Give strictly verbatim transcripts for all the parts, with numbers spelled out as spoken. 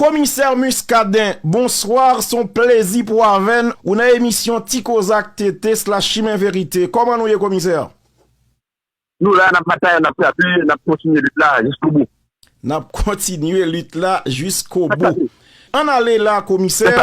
Komisè Muscadin, bonswa, se yon plezi pou w avè n. Ou nan emisyon Ti Koze ak T T slash Chimen Verite. Kòman nou ye, komisè? Nou la, n ap batay, n ap frape, n ap kontinye lit la jiskobou. N ap kontinye lit la jiskobou. Ann ale la, komisè.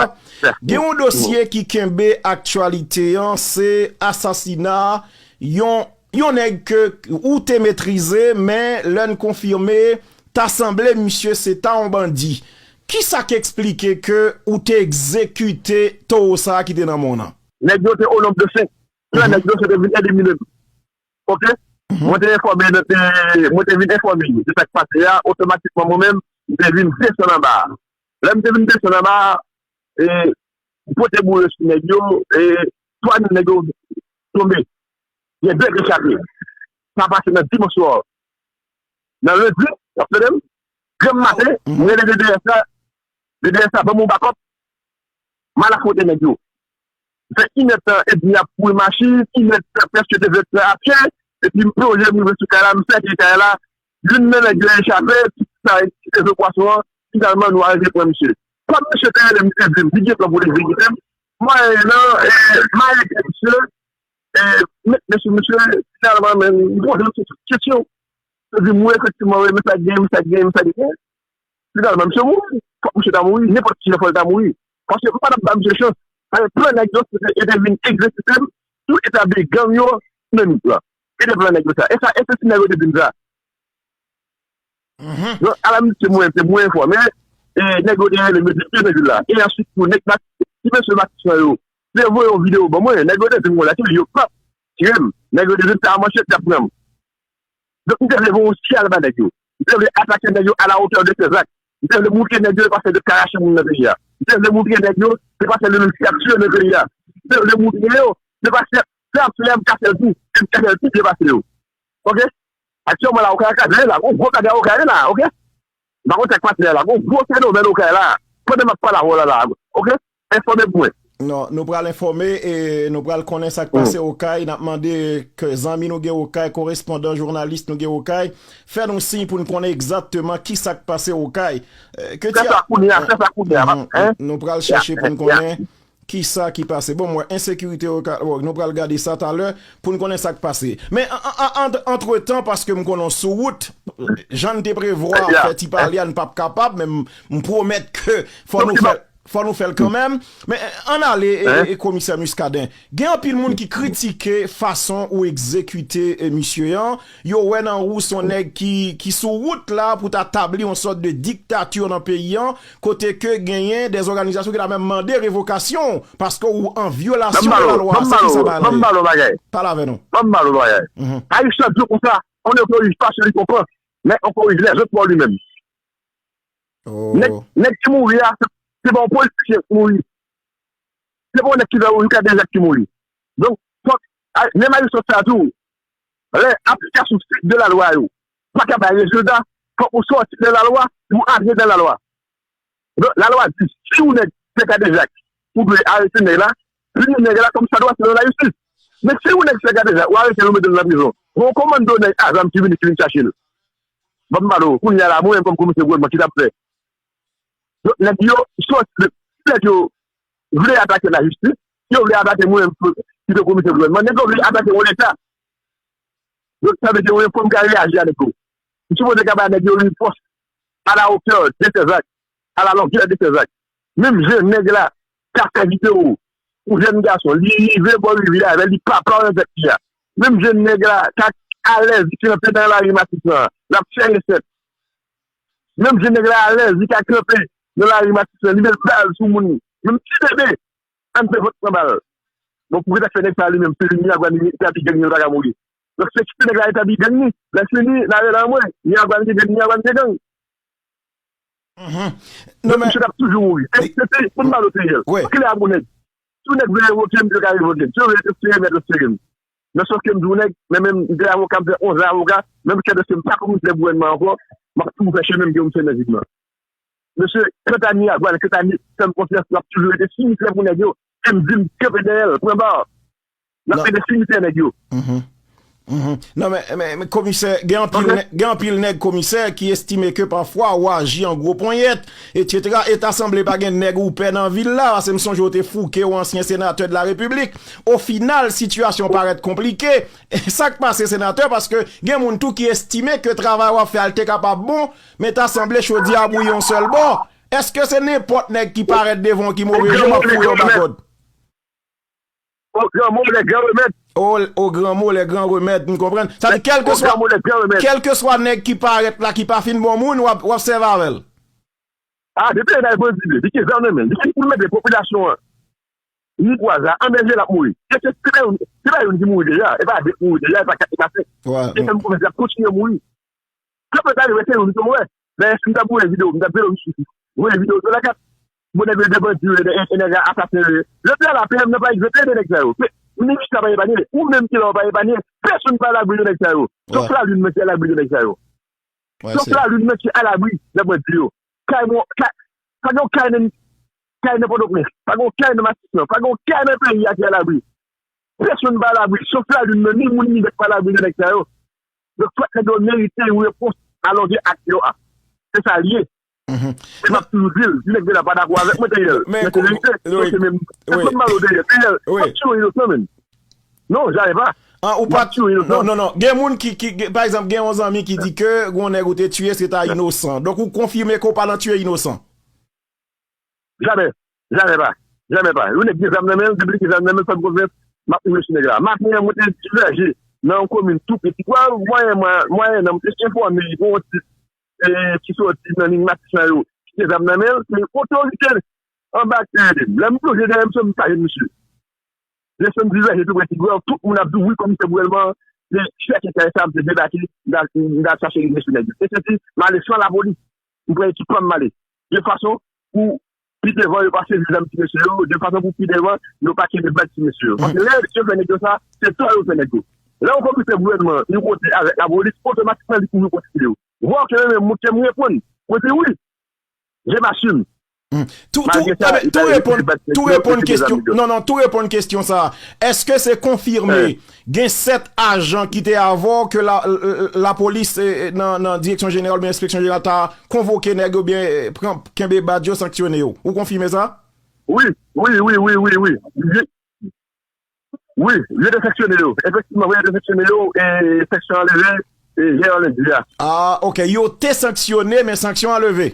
Gen yon dosye ki kenbe aktyalite an, se asasina yon, yon nèg ke ou te metrize, men lè n konfime, ta sanble misye se ta yon bandi. Kisa k eksplike ke ou te egzekite towo sa a ki te nan men w nan? Nèg yo te o nonb de senk. Plan nèg yo se te vin elimine m. Oke? Mwen te enfòme nan te, mwen te vin enfòme yo de sa k pase a, otomatikman mwen menm, m te vin desann anba a. Lè m te vin desann anba a, e, m pote boure sou nèg yo, e, twa nan nèg yo tonbe. Gen de k rechape. Sa pase nan dimanch swa. Nan lendi, w ap tande m? Granm maten, m rele D D S la, D D S la ban m yon bakòp, m al afwonte nèg yo. M fè inèdtan edmi ap kouri machin, inèdtan prèske de zèdtan ap fè, epi m plonje m rive sou kay la, m sèke kay la, youn nan nèg yo rechape, ti sa ki te jwe pwason an, finalman nou arive pran misye. Kòm misye te rele m, li te di m, li gen plan pou l egzekite m, mwen nan, e, m arete misye, e, met men sou misye, finalman, men, m poze l tout kesyon. Yo di m, wi, efektivman, wi, men sa k gen, men sa k gen, men sa k gen. Finalman, misye mouri. Fòk misye ta mouri. Nenpòt kilè fò l ta mouri. Paske m pa t ap ba misye chans. Paske plan nèg yo, se te, e te vin egzekite m, tou etabli gang yo nan nip lan. E te plan nèg yo sa. E sa, e se si nèg yo te di m sa. Donk, ala misye mwen, se mwen enfòme, e nèg yo te rele m, yo te tire nèg yo la. E answit, tou nèg Mak-, ti mesye Matissan yo, te voye yon videyo ban mwen. Nèg yo te di m konsa, ke yo p ap tire m. Nèg yo te di m se a manchèt y ap pran m. Donk, m te vle voye yon siyal ba nèg yo. M te vle atake nèg yo à la hauteur de ses actes. M te vle moutre nèg yo se pa sèl yo k ka rache moun nan peyi a. M te vle moutre nèg yo se pa sèl yo menm ki ap tiye nan peyi a. M te vle moutre yo se pa sèl, se ap fè m ka fè l tou, e m ka fè l pi byen pase yo. Oke? Aktyèlman la, Okay a kadre la, gon gwo kadre a Okay la, oke? M pa konn sa k pase la, gon gwo fenomèn Okay la, pandan m ap pale avè w la, la, oke? Enfòme pou mwen. Non, nou pral enfòme e nou pral konnen sa k pase Okay. N ap mande ke zanmi nou gen Okay, korespondan, jounalis nou gen Okay, fè nou siy pou n konnen egzakteman ki sa k pase Okay. Fè sa kounye a, fè sa kounye a. Nou pral chèche pou n konnen ki sa ki pase. Bon, m wè ensekirite Okay, bon, nou pral gade sa talè pou n konnen sa k pase. Men antretan, paske m konnen w sou wout, jan n te prevwa fè ti pale a, n p ap kapab, men m pwomèt ke fò nou fè l. Fò nou fè l kanmenm. Men ann ale, e, e, komisè Muscadin. Gen anpil moun ki kritike fason ou egzekite, e, misye an. Yo wè nan ou se yon nèg ki, ki sou wout la pou ta tabli yon sòt de diktati nan peyi an, kote ke genyen dè òganizasyon ki ta menm mande revokasyon w, paske ou an vyolasyon de lalwa. Se ki sa bagay la ye? Pale avè nou. Ban m ba l yon bagay. Ayisyen ap di w konsa, on ne corrige pas celui qu'on pense, mais on corrige les autres pour lui-même. Nèg, nèg ki mouri a, se, se pa yon politisyen ki mouri. Se pa yon nèg ki fè yon kadejak ki mouri. Donk, fòk, menm Ayisyen sa tou, lè aplikasyon strikt de lalwa yo pa ka bay rezilta, fòk ou sòti de lalwa pou antre nan lalwa. Donk, lalwa di, si yon nèg fè kadejak, ou dwe arete nèg la, pini nèg la kòmsadwa selon lajistis. Men si yon nèg fè kadejak, ou arete l, ou mete l nan prizon. Gon kòmando nèg a zam ki vini, ki vin chache l. Ban m pale w, kounye a la, mwen menm kòm komisè gouvènman, ki t ap fè? Donk, nèg yo sòti, nèg yo vle atake lajistis, yo vle atake mwen menm ki te komisè gouvènman, nèg yo vle atake yon leta. Donk, sa vle di, mwen, pou m ka reyaji a nèg yo, m sipoze ka bay nèg yo ripòs à la hauteur de ses actes, à la longueur de ses actes. Menm jan nèg la ka fè videyo pou jèn gason, li rive bò rivyè a, li pa pran avèk li a. Menm jan nèg la ka alèz kanpe nan lari Matisan an, l ap fè resèt. Menm jan nèg la alèz, li ka kanpe nan lari Matisan, li met bal sou moun. Menm ti bebe, ann fè vant pran bal. Bon, pou ki sa k fè nèg sa li menm, se li Miragwàn li etabli gang li, li pa ka mouri. Donk, se kite nèg la etabli gang li, lè fini, n a rele anmwe, Miragwàn gen gang, Miragwàn gen gang. Donk, misye t ap toujou mouri. E, se, se, pou n pale w serye, kilè a pou nèg? Si yon nèg vle revoke m, yo ka revoke m. Si yo vle transfere m, yo transfere m. Men sòf ke m di w nèg, men menm m te avoka, m fè onz avoka, menm kè dosye m pa komisè gouvènman ankò, m ap toujou fè chemen m, gen yon misye nan vit mwen. Mesye, kanta Miragwàn, kanta Nip, fè m konfyans, l ap toujou rete simitè pou nèg yo. E m di m kanpe dèyè l, pran ba. L ap rete simitè nèg yo. Mhm. Non, men, men, men komisè, gen anpil, ok, nè- gen anpil nèg komisè ki estime ke pafwa ou aji an gwo ponyèt, etsetera. E ta sanble pa gen nèg ou pè nan vil la, paske m sonje ou te fouke yon ansyen senatè de la Repiblik. O final, sitiyasyon parèt konplike. E sa k pase, senatè, paske gen moun tou ki estime ke travay w ap fè a, l te kapab bon, men ta sanble chodi a bouyi yon sèl bò. Èske se nenpòt nèg ki parèt devan w ki move jan w ap foure yon bakòd? O granmo, lè gran remèd. O, o granmo, lè gran remèd, m konprann. Sa di, kèlkeswa, kèlkeswa nèg ki parèt la, ki pa fin bon moun, w ap, w ap sèvi avè l. A, depi lè nèg bandi li, li gen zam nan men l, li gen pou l mete popilasyon an, ni pwaza, an danje l ap mouri. E se, se pa youn, se pa youn ki mouri deja, e pa de ki mouri deja, e pa kat ki pase. E menm konsa, y ap kontinye mouri. Sa pral rive, se youn ke w wè. Dayè, si m ta voye videyo, m ta voye videyo sou, voye videyo sou lakat. Bon, nèg yo de bandi yo, e nèg asasen yo ye. Jodi a la, P M nan pa egzanpe de nèg sa yo. Minis la pa epanye, ou menm ki la w pa epanye, pèsonn pa alabri de nèg sa yo. Sof lalin, mesye, alabri de nèg sa yo. Sof lalin, mesye, alabri de bandi yo. Kay mwen, kay, pa gen yon kay nan, kay nan Pòtoprens, pa gen yon kay nan Matisan, pa gen yon kay nan peyi a ki alabri. Pèsonn pa alabri, sof lalin nan, ni moun ni bèt pa alabri de nèg sa yo. Donk, fòk nèg yo merite yon repons alò ke ak yo a. Se sa l ye. E m ap toujou di l, si nèg yo la pa dakò avèk mwen, Daniel, men se verite, se menm, se menm malo Daniel, Daniel, m ap tiye yon inosan, menm. Non, jamè pa. M ap tiye yon inosan. Non, non, non. Gen moun ki, ki, gen- pa egzanp, gen yon zanmi ki di ke gon nèg ou te tiye, se ta inosan. Donk, ou konfime ke w pa nan tiye inosan. Jamè. Jamè pa. Jamè pa. Yon nèg gen zam nan men l, depi li gen zam nan men l, fè m konfyans, m ap rive sou nèg la. Maten an, mwen te divèje nan yon komin tou piti. Mwayen, mwayen, mwayen an, mwen te enfòme pou yon ti, e, ki soti nan liy Matisan yo, ki gen zam nan men l, se otorite anba ki te ede m. Lè m plonje dèyè misye, m pa jwenn misye. Lè m divèje tou prè Ti Gwav, tout moun ap di wi, komisè gouvènman an, se chèche kay sa, m te debake, m t al, m t al chache mesye nèg yo. E se di, m ale san lapolis. M pran ekip pa m, m ale. De fason pou pi devan yo pa sezi zam ti mesye yo, de fason pou pi devan yo pa kenbe bal ti mesye yo. Paske lè yo fè nèg yo sa, se tò yo fè nèg yo. Lè yon komisè gouvènman yon kote avèk lapolis, otomatikman li kouri kote yo. Vwa ke mwen menm, mwen ke m reponn, mwen di wi, je m'assume. Hmm. Tou, tou, malgre sa, eh ben, tou reponn, tou reponn kesyon. Non, non, tou reponn kesyon sa. Èske se konfime gen sèt ajan ki te avè w ke la, eh, eh, lapolis, eh, eh, nan, nan Direksyon Jeneral oubyen Enspeksyon Jeneral ta konvoke nèg yo oubyen, eh, pran, kenbe badj yo, sanksyone yo? Ou konfime sa? Wi, wi, wi, wi, wi, wi. Wi, yo te sanksyone yo. Efektivman, wi, yo te sanksyone yo, e sanksyon an leve, e, yè lendi a. Ah, ok. Yo te sanksyone, men sanksyon an leve.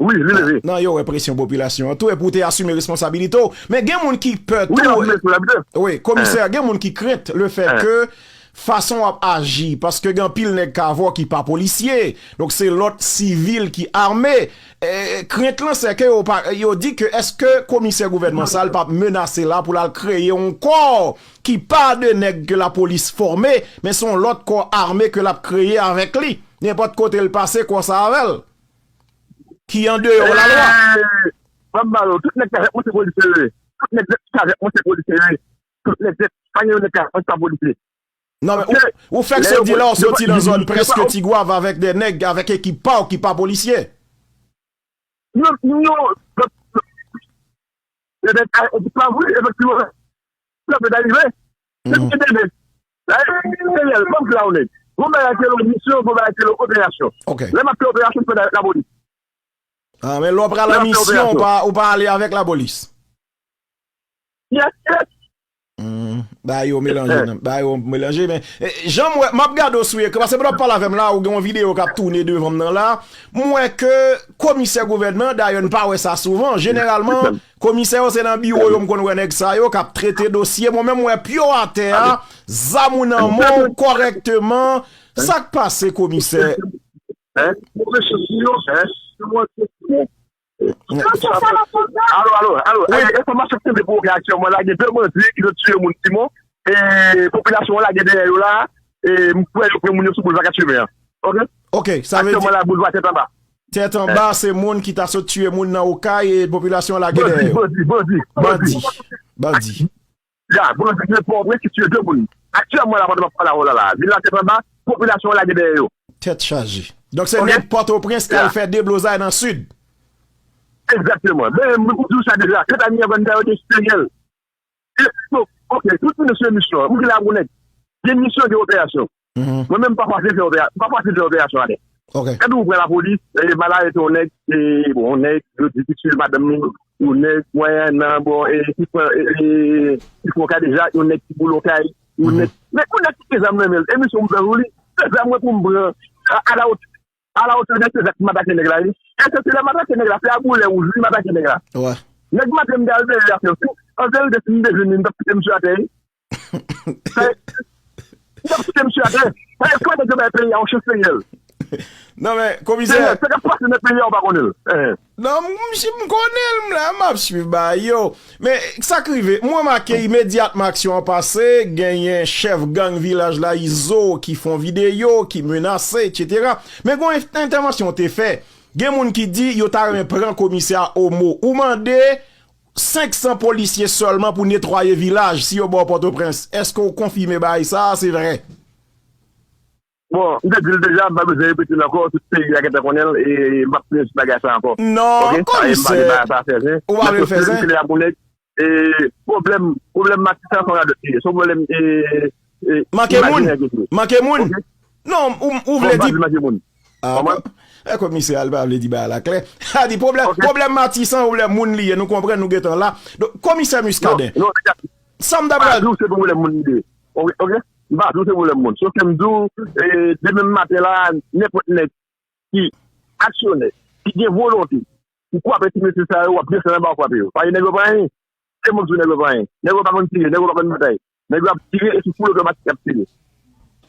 Wi, li leve. Nan yo wè presyon popilasyon an tou, epi w te asime responsabilite w. Men gen moun ki pè tou. Wi, asime responsabilite. Wi, komisè, gen moun ki krent le fè ke fason w ap aji, paske gen anpil nèg k avè w ki pa polisye, donk se lòt sivil ki ame. E, krent lan, se ke yo pa, yo di ke èske komisè gouvènman sa a, l p ap menase la pou l al kreye yon kò ki pa de nèg ke lapolis fòme, men se yon lòt kò ame ke l ap kreye avèk li. Nenpòt kote l pase, kò sa avè l. Ki andeyò lalwa. Eh, m ap ba yo, tout nèg k avèk mwen se polisye yo ye. Tout nèg ki avèk mwen se polisye yo ye. Tout nèg, pa gen yon nèg k avèk mwen ki pa polisye. Non, men ou, ou fèk sot di la, w soti nan zòn prèske Ti Gwav avèk de nèg, avèk ekip pa w ki pa polisye. Non, non, non, e pa vre, efektivman. Sa pèt arive. Se pou te de nèg. Dayè, ban m kla w nèt. Gon bagay ki rele misyon, gon bagay ki rele operasyon. Lè m ap fè operasyon, m fè l avèk lapolis. Ah, men lè w pral an misyon, ou pa, ou pa ale avèk lapolis. Yes, yes. Hmm, bagay yo melanje, non. Bagay yo melanje, men, eh, jan m wè, m ap gade w sou ekran, paske pandan w ap pale avè m la, ou gen yon videyo k ap tounen devan m nan la. M wè ke komisè gouvènman, dayè, n pa wè sa souvan. Jeneralman, komisè yo, se nan biwo yo, m konn wè nèg sa yo k ap trete dosye. Mwen menm, m wè pye w atè a, zam ou nan men w kòrèkteman. Sa k pase, komisè? Alo, alo, alo, eh, enfòmasyon k tonbe pou ou aktyèlman la, gen de bandi ki sot tiye moun Simon, e popilasyon an lage dèyè yo la, e m kwè yo pran moun yo sou boulva Katchemen an. Ok? Ok, sa vle di aktyèlman la, boulva Tèt Anba. Tèt Anba, se moun ki ta sot tiye moun nan Okay, e popilasyon an lage dèyè yo. Bandi, bandi, bandi, bandi. Bandi. Ya, bandi nan Pòtoprens ki tiye de moun. Aktyèlman la, pandan m ap pale avè w la, la, vil la Tèt Anba, popilasyon an lage dèyè yo. Tèt chaje. Donk, se nèg Pòtoprens k al fè deblozay nan Sid. Egzakteman. Men, m di w sa deja, kanta miyavan ta yo te steril. E, bon, ok, tout moun se misyon an. M gen la pou nèg. Gen misyon, gen operasyon. Mwen menm, m pa fasil fè operasyon, m pa fasil fè operasyon atè. Gade, ou pran lapolis, e, m al arete yon nèg, e, bon, yon nèg, yo di ki tiye madanm li, yon nèg, mwen, nan, bon, e, ki pran, e, e, ki fè yon kadejak, yon nèg ki boule yon kay, yon nèg, men yon nèg ki gen zam nan men l, e misyon m fè pou li, se zam mwen pou m pran, a, a la wot-, a la wotè de se zak m atake nèg la, wi. E se, se lè m atake nèg la, se a boulè wouj, wi, m atake nèg la. Nèg maten m te al veye afè yo, si, an verite, si m te jwenn li, m t ap kite misye atè, wi. Sa, m t ap kite misye atè. Sa e fwa nèg yo bay peyi a yon chans, Senyè. Non, men, komisè. Senyè, sa k ap pase nan peyi a, ou pa konnen l. Eh. Non, m, m, si m konnen l, m la, m ap swiv bagay yo. Men, sa k rive, m remake imedyatman aksyon an pase, genyen chèf gang vilaj la, Izo, ki fè yon videyo, ki menase, etsetera. Men, gon en-, entèvansyon w te fè. Gen moun ki di yo ta renmen pran komisè a o mo. Ou mande, senk san polisye sèlman pou netwaye vilaj si yo ba w Pòtoprens. Èske w konfime bagay sa a, se vrè? Bon, m te di l deja, m pa bezwen repete l ankò, tout peyi a gentan konnen l, e m p ap fini sou bagay sa ankò. Non, komisè, ou pa vle l fè zen. E, pwoblèm, pwoblèm Matisan se yon radòt li ye. Se yon pwoblèm, e, e, manke moun. Manke moun. Non, ou, ou vle di manke moun. Ah, e komisè a, li pa vle di bagay la klè. A di pwoblèm, pwoblèm Matisan, pwoblèm moun li ye. Nou konprann, nou gentan la. Donk, komisè Muscadin. Non, non, sa m ta pral di w, se pwoblèm moun li ye. Oke, oke? M pa di w se pwoblèm moun. Sof ke m di w, e, demen maten la, nenpòt nèg ki aksyonè, ki gen volonte pou kwape ti mesye sa yo, w ap desann anba, w ap kwape yo. Pa gen nèg yo pa anyen. Se mwen k di w nèg yo pa anyen. Nèg yo pa konn tire, nèg yo pa konn batay. Nèg yo ap tire e sou foul otomatik y ap tire.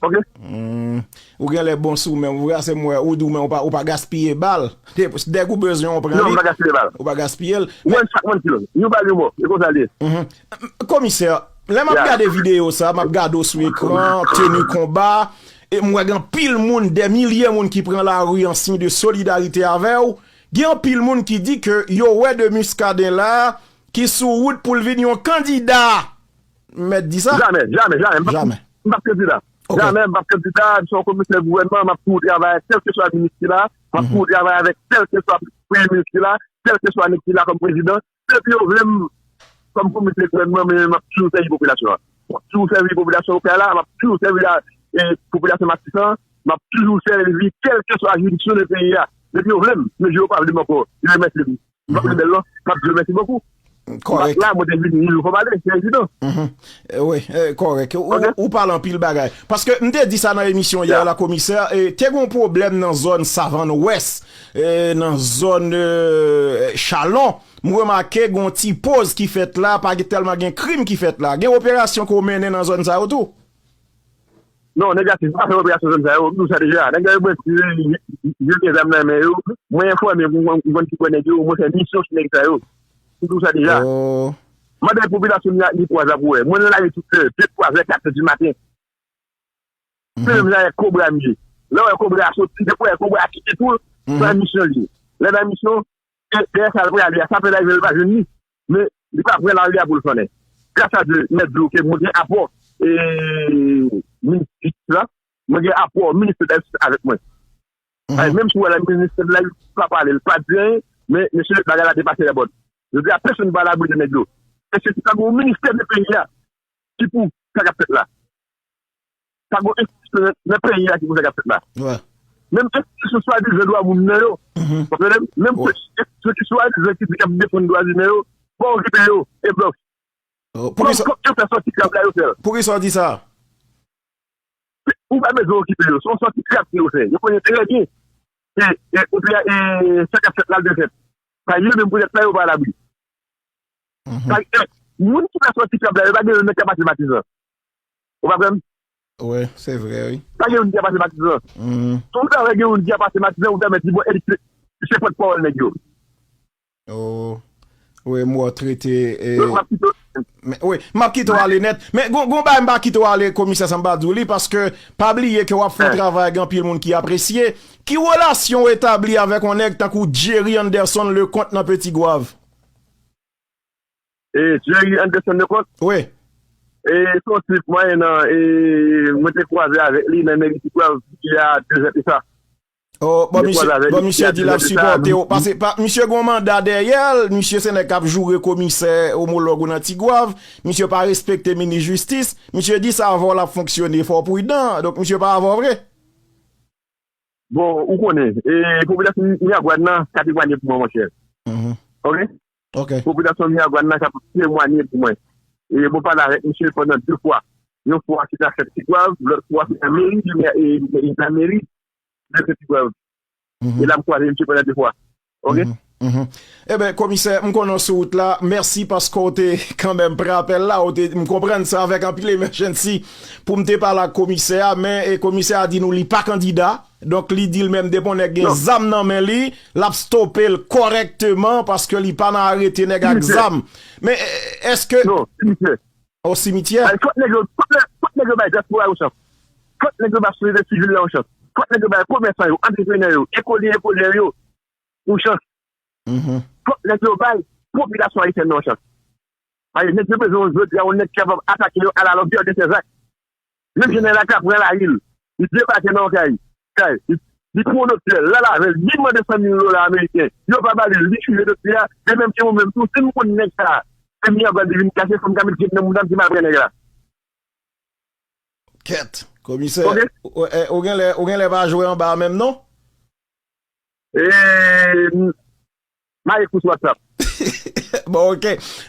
Oke? Hmm. Ou genlè bon sou men w, vre, se m wè, ou di w men ou pa, ou pa gaspiye bal. Dèk ou bezwen, ou pran li. Non, m pa gaspiye bal. Ou pa gaspiye l. Ou wè chak moun ki lòt. Yon bal, yon mò. E konsa l ye. Mhm. Komisè, lè m ap gade videyo sa, m ap gade w sou ekran, teni konba, e m wè gen anpil moun, dè milye moun ki pran lari an siy de solidarite avè w. Gen anpil moun ki di ke yo wè de Muscadin la, ki sou wout pou l vin yon kandida. M mèt di sa? Jamè, jamè, jamè. M p ap, m p ap kandida. Jamè, m p ap kandida, m se yon komisè gouvènman, m ap toujou travay, kèlkeswa minis ki la, m ap toujou travay avèk kèlkeswa premye minis ki la, kèlkeswa nèg ki la kòm prezidan. Depi yo vle m kòm komisè gouvènman, men m ap toujou sèvi popilasyon an. M ap toujou sèvi popilasyon Okayè la, m ap toujou sèvi la, e, popilasyon Matisan, m ap toujou sèvi kèlkeswa jiridiksyon de peyi a. Depi yo vle m, men yo pa vle m ankò, yo remèsye m. M p ap rebèl non, m ap di yo mèsi bokou. Kòrèk. M p ap la, mwen te vini, yon fò pale, se evidan. Mhm. Eh, wi, eh, kòrèk. Ou, ou pale anpil bagay. Paske m te di sa nan emisyon yè la, komisè, e, te gen yon pwoblèm nan zòn Savann Wès, e, nan zòn, e, Chalon. M remake gen yon ti poz ki fèt la, pa gen tèlman gen krim ki fèt la. Gen operasyon ke w mennen nan zòn sa yo tou? Non, negatif, m pa fè operasyon zòn sa yo, m di w sa deja. Nèg yo mwen, yo gen zam nan men yo, mwen enfòme, m konn, m konn ki bò nèg yo, mwen fè misyon sou nèg sa yo. M di w sa deja. M ap bay popilasyon an li twa zan pou wè. Mwen nan lari tout lè, de twa zè, kat zè di maten. Se menm jan avèk kobra m ye. Lè w wè kobra a soti, depi w wè kobra a kite tou l, se nan misyon l ye. Lè nan misyon, e dèyè sa l prale a, sa fè larive l pa jwenn li. Men, li pa pran lari a pou l sonnen. Gras a Dye, mèt di w ke mwen gen apò, e, minis jistis la, mwen gen apò minis de la jistis avèk mwen. Paske menm si w wè la minis de la jistis pa pale, l pa di anyen, men mesye, bagay la depase lèbòt. Jodi a, pèsonn pa alabri de nèg yo. Èske se pa gen yon ministè de peyi a ki pou sa k ap fèt la? Pa gen yon enstitisyon nan, nan peyi a ki pou sa k ap fèt la. Menm enstitisyon swadizan dwa moun nan yo, w konprann? Menm enstitisyon ki swadizan ki di y ap defann dwa imen yo, pa okipe yo, e blòf. Kòm yo fè sòti krab la, yo fè l. Poukisa w di sa? Ou pa bezwen okipe yo, se yon sòti krab ke yo fè. Yo konnen trè byen. E, e, e, e, sa k ap fèt la, l dwe fèt. Paske yo menm poutèt sa, yo pa alabri. Sa, e, moun ki fè sòti krab la, yo pa gen youn nan ki ap pase Matizan. Ou pa kwè m? Wi, se vre, wi. Pa gen youn ki ap pase Matizan. Si w ta wè gen youn ki ap pase Matizan, ou ta mèt di, bon, Elik, se, se pòtpawòl nèg yo. Oh. Wi, m wè w trete, e, men, wi, m ap kite w ale nèt. Men gon, gon bagay m pa kite w ale, komisè, san m pa di w li, paske pa bliye ke w ap fè yon travay, gen anpil moun ki apresye. Ki relasyon w etabli avèk yon nèg tankou Jerry Anderson Leconte nan Petit Goâve? E, Jerry Anderson Leconte? Wi. E, se yon tip mwen nan, e, mwen te kwaze avèk li nan meri Ti Kwav, ki a de zè de sa. Oh, bon, misye, bon, misye di l ap sipòte w. Paske pa, misye gon manda dèyè l, misye se nèg k ap joure komisè omològ ou nan Tigwav, misye pa respekte minis jistis, misye di se avè w l ap fonksyone, fò w pridan, donk misye pa avè w vre. Bon, ou konnen, e, popilasyon Miragwàn nan ka temwanye pou mwen, monchè. Ok? Ok. Popilasyon Miragwàn nan ka temwanye pou mwen. E mwen pale avèk misye pandan de fwa. Yon fwa se nan Sent Tigwav, lòt fwa se nan meri, e, e, nan meri de Sent Tigwav. E la m kwaze misye pandan de fwa. Ok? Eben, komisè, m konnen w sou wout la. Mèsi paske w te kanmenm pran apèl la. Ou te, m konprann sa avèk anpil emergency pou m te pale ak komisè a, men e komisè a di nou li pa kandida. Donk, li di l menm depi yon nèg gen zam nan men li, l ap stope l kòrèkteman paske li pa nan arete nèg ak zam. Men e, èske. Non, simitye. O simityè? Fòk nèg yo, fòk nèg yo bay dyaspora yo chans. Fòk nèg yo bay sosyete sivil la yon chans. Fòk nèg yo bay komèsan yo, antreprenè yo, ekolye, ekolye yo yon chans. Fòk nèg yo bay popilasyon ayisyèn nan yon chans. Paske nèg yo bezwen yon jodi a, yon nèg ki kapab atake yo à la longueur de ses actes. Menm jan nèg la ka pran lari l, li debake nan yon kay, kay, li, li pran yon doktè, l al avè l, li mande san mil dola ameriken, yo pa ba li l, li tiye doktè a, de menm ke mwen menm tou, si m konn nèg sa a, se Miragwàn li vin kache, fò m ka met jèt nan mouda m, di m al pran nèg la. Kèt, komisè, ou, ou, ou genlè, ou genlè pa jwe anba a menm non? E, maye kou sou WhatsApp. Bon, ok.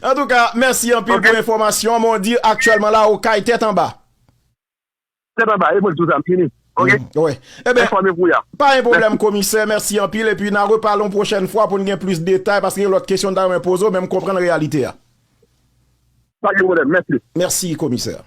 Antouka, mèsi anpil pou enfòmasyon an. Men w di aktyèlman la, ou kay tèt anba. Tèt anba, e mwen di w sa, m fini. Ok? Wi. Eben, Enfòme pou ya. Pa gen pwoblèm, komisè. Mèsi anpil. Epi n a repale yon pwochèn fwa pou n gen plis detay, paske gen lòt kesyon n ta renmen poze w, men m konprann reyalite a. Pa gen pwoblèm. Mèsi. Mèsi, komisè.